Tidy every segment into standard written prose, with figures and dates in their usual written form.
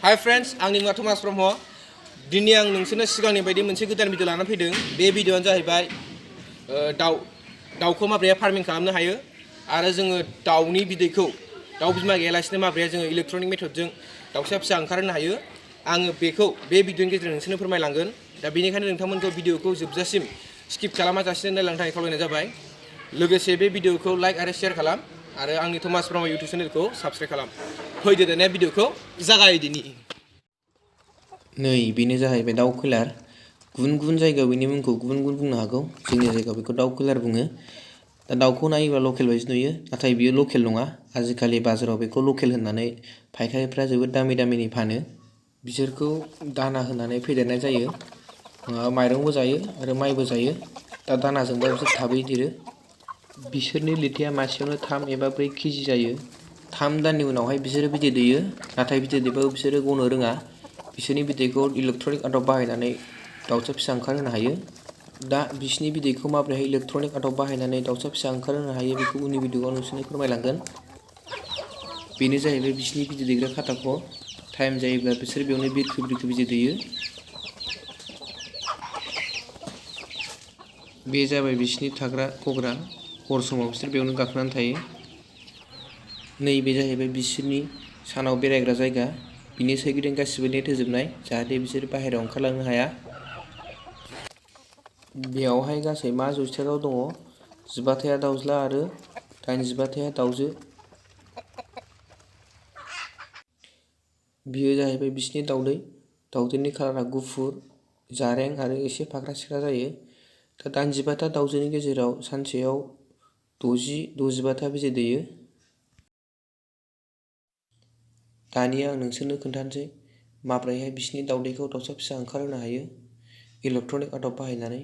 Hi friends, आंनि मुङा Tomas Brahma. दिनै आं नोंसोरनो सिगांनि बायदि मोनसे गोदान भिडिअ लाना फैदों. बे भिडिअआनो जाहैबाय दाउखौ माबोरै फार्मिं खालामनो हायो आरो जोङो दाउनि बिदैखौ दाउ बिमा गैयालासिनो माबोरै जोङो इलेक्ट्रनिक मेथडजों दाउसा फिसा ओंखारहोनो हायो. आङो बेखौ बे भिडिअनि गेजेरजों नोंसोरनो फोरमायलांगोन. दा बेनिखायनो नोंथांमोनखौ भिडिअखौ जोबजासिम स्किप खालामाजासिनो नायलांनो थाखाय खावलायनाय जाबाय. लोगोसे बे भिडिअखौ लाइक आरो शेयार खालाम आरो आंनि Tomas Brahma YouTube चेनेलखौ साबस्क्राइब खालाम. फैदो दानिया भिडिअखौ जागायदिनि. नै बेनो जाहैबाय दाउ कयलार. गुबुन गुबुन जायगायाव बेनि मुंखौ गुबुन गुबुन बुंनो हागौ. जोंनि जायगायाव बेखौ दाउ कयलार बुङो. दा दाउखौ नायोब्ला लकेल बायदि नुयो, नाथाय बियो लकेल नङा. आजिखालि बाजाराव बेखौ लकेल होननानै फायखारिफ्रा जोबोद दामि दामिनि फानो. बिसोरखौ दाना होनानै फेदेरनाय जायो. माइरंबो जायो आरो माइबो जायो. दा दानाजोंबा बिसोर थाबै देरो. बिसोरनि लिरथाया मासेयावनो 3 एबा 4 केजि जायो. 3 दाननि उनावहाय बिसोरो बिदै दैयो, नाथाय बिदै दैबाबो बिसोरो गनो रोङा. बिसोरनि बिदैखौ इलेक्ट्रनिक आदब बाहायनानै दाउसा फिसा ओंखारहोनो हायो. दा बिसोरनि बिदैखौ माबोरैहाय इलेक्ट्रनिक आदब बाहायनानै दाउसा फिसा ओंखारहोनो हायो बेखौ उननि भिडिअआव नोंसोरनो फोरमायलांगोन. बेनो जाहैबाय बिसोरनि बिदै दैग्रा खाथाख'. टाइम जायोब्ला बिसोर बेयावनो बिरखो बिरखो बिदै दैयो. बे जाबाय बिसोरनि थाग्रा खग्रा. हर समाव बिसोर बेयावनो गाखोनानै थायो. नैबे जाहैबाय बिसोरनि सानाव बेरायग्रा जायगा. बिनि सोरगिदिं गासिबो नेट होजोबनाय, जाहाथे बिसोर बाहेरायाव ओंखारलांनो हाया. बेयावहाय गासै 5 दाउ दङ. 15थाया दाउज्ला आरो 85थाया दाउजो. बियो जाहैबाय बिसोरनि दाउदै. दाउदैनि कालारा गुफुर, जारें आरो एसे फाख्रा सिख्रा जायो. दा 85था दाउजोनि गेजेराव सानसेयाव 60-65था बिदै दैयो. दानिया आं नोंसोरनो खोन्थानोसै माब्रैहाय बिसोरनि दाउदैखौ दाउसा फिसा ओंखारहोनो हायो इलेक्ट्रनिक आदब बाहायनानै.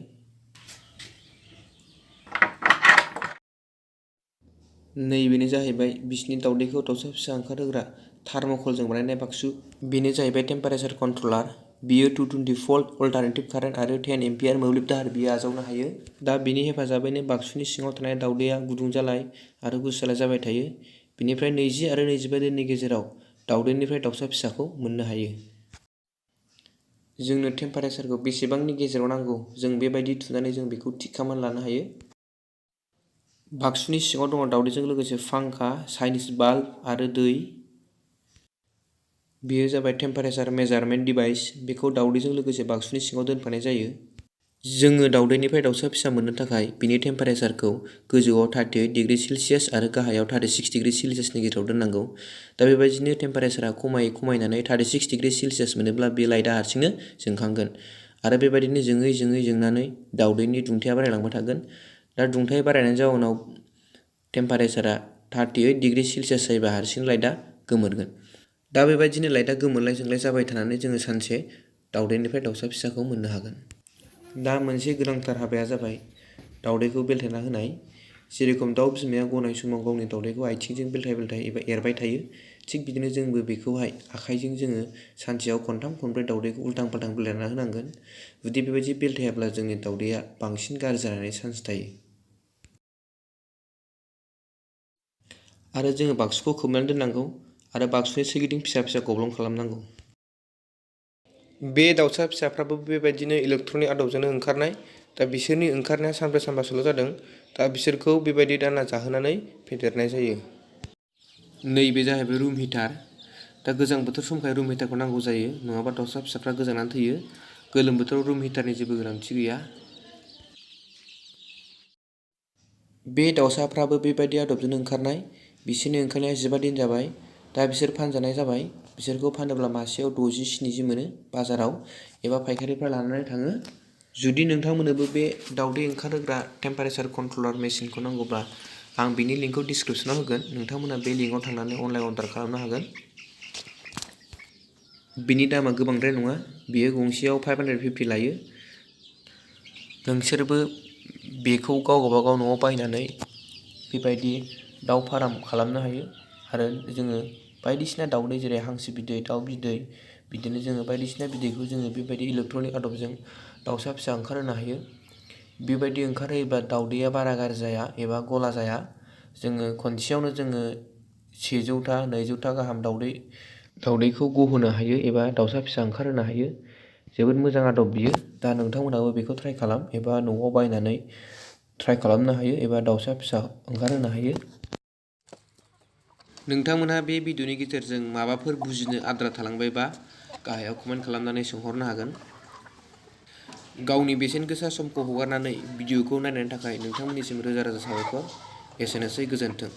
नैबेनो जाहैबाय बिसोरनि दाउदैखौ दाउसा फिसा ओंखारहोग्रा थार्म'कलजों बानायनाय बाक्सु. बेनो जाहैबाय टेम्पारेचार कन्ट्रलार. बियो 220 भल्ट अल्टारनेटिभ कारेन्ट आरो 10 एम्पियार मोब्लिब दाहार बियो आजावनो हायो. दा बेनि हेफाजाबैनो बाक्सुनि सिङाव थानाय दाउदैया गुदुं जालाय आरो गुसु जालाय जाबाय थायो. बेनिफ्राय 20 आरो 25 दिननि गेजेराव दाउदैनिफ्राय दाउसा फिसाखौ मोननो हायो. जोंनो टेम्पारेचारखौ बेसेबांनि गेजेराव नांगौ जों बेबायदि थुनानै जों बेखौ थिक खालामनानै लानो हायो. बाक्सुनि सिङाव दङ दाउदैजों लोगोसे फांखा, चाइनिज बाल्ब आरो दै. बेयो जाबाय टेम्पारेचार मेजारमेन्ट डिभाइस. बेखौ दाउदैजों लोगोसे बाक्सुनि सिङाव दोनफानाय जायो. जोङो दाउदैनिफ्राय दाउसा फिसा मोननो थाखाय बिनि टेम्पारेचारखौ गोजौआव 38 डिग्री सेलसियास आरो गाहायाव 36 डिग्री सेलसियासनि गेजेराव दोननांगौ. दा बेबायदिनो टेम्पारेचारा खमायनानै 36 डिग्री सेलसियास मोनोब्ला बे लाइटआ हारसिंनो जोंखांगोन आरो बेबायदिनो जोंनानै दाउदैनि दुंथाया बारायलांबाय थागोन. दा दुंथाय बारायनायनि जाउनाव टेम्पारेचारा 38 डिग्री सेलसियास जायोबा हारसिं लाइटआ गोमोरगोन. दा बेबायदिनो लाइटआ गोमोरलाय जोंलाय जाबाय थानानै जोङो सानसे दाउदैनिफ्राय दाउसा फिसाखौ मोननो हागोन. दा मोनसे गोनांथार हाबाया जाबाय दाउदैखौ बेलथायना होनाय. जेरेखम दाउ बिमाया गनाय समाव गावनि दाउदैखौ आथिंजों बेलथाय एबा एरबाय थायो, थिग बिदिनो जोंबो बेखौहाय आखाइजों जोङो सानसेयाव 3-4 दाउदैखौ उल्टां फाल्टां बेलथायना होनांगोन. जुदि बेबायदि बेलथायाब्ला जोंनि दाउदैया बांसिन गाज्रि जानायनि चान्स थायो. आरो जोङो बाक्सुखौ खोबनानै दोननांगौ आरो बाक्सुनि सोरगिदिं फिसा फिसा गब्लं खालामनांगौ. बे दाउसा फिसाफ्राबो बेबायदिनो इलेक्ट्रनिक आदबजोंनो ओंखारनाय. दा बिसोरनि ओंखारनाया सानब्रै सानबासोल' जादों. दा बिसोरखौ बेबायदि दाना जाहोनानै फेदेरनाय जायो. नैबे जाहैबाय रुम हिटार. दा गोजां बोथोर समखाय रुम हिटारखौ नांगौ जायो, नङाबा दाउसा फिसाफ्रा गोजांनानै थैयो. गोलोम बोथोराव रुम हिटारनि जेबो गोनांथि गैया. बे दाउसाफ्राबो बेबायदि आदबजोंनो ओंखारनाय. बिसोरनि ओंखारनाया 15 दिन जाबाय. दा बिसोर फानजानाय जाबाय. बिसोरखौ फानोब्ला मासेयाव 60-70 मोनो बाजाराव एबा फायखारिफ्रा लानानै थाङो. जुदि नोंथांमोननोबो बे दाउदै ओंखारहोग्रा टेम्पारेचार कन्ट्रलार मेसिनखौ नांगौब्ला आं बिनि लिंकखौ डिसक्रिपसनाव होगोन. नोंथांमोना बे लिंकआव थांनानै अनलाइन अर्डार खालामनो हागोन. बिनि दामा गोबांद्राय नङा. बियो गंसेयाव 550 लायो. नोंसोरबो बेखौ गावबागाव न'आव बायनानै बेबायदि दाउ फार्म खालामनो हायो आरो जोङो बायदिसिना दाउदै जेरै हांसो बिदै, दाउ बिदै, बिदिनो जोङो बायदिसिना बिदैखौ जोङो बेबायदि इलेक्ट्रनिक आदबजों दाउसा फिसा ओंखारहोनो हायो. बेबायदि ओंखारहोयोब्ला दाउदैया बारा गाज्रि जाया एबा गला जाया. जोङो खनसेयावनो 100टा 200टा गाहाम दाउदै दाउदैखौ गहोनो हायो एबा दाउसा फिसा ओंखारहोनो हायो। जोबोद मोजां आदब बियो। दा नोंथांमोनहाबो बेखौ ट्राइ खालाम एबा न'आव बायनानै ट्राइ खालामनो हायो एबा दाउसा फिसा ओंखारहोनो हायो। नोंथांमोनहा बे भिडिअनि गेजेरजों माबाफोर बुजिनो आद्रा थालांबायबा गाहायाव कमेन्ट खालामनानै सोंहरनो हागोन। गावनि बेसेन गोसा समखौ हगारनानै भिडिअखौ नायनायनि थाखाय नोंथांमोननिसिम रोजा रोजा साबायखर। एसेनोसै, गोजोन्थों।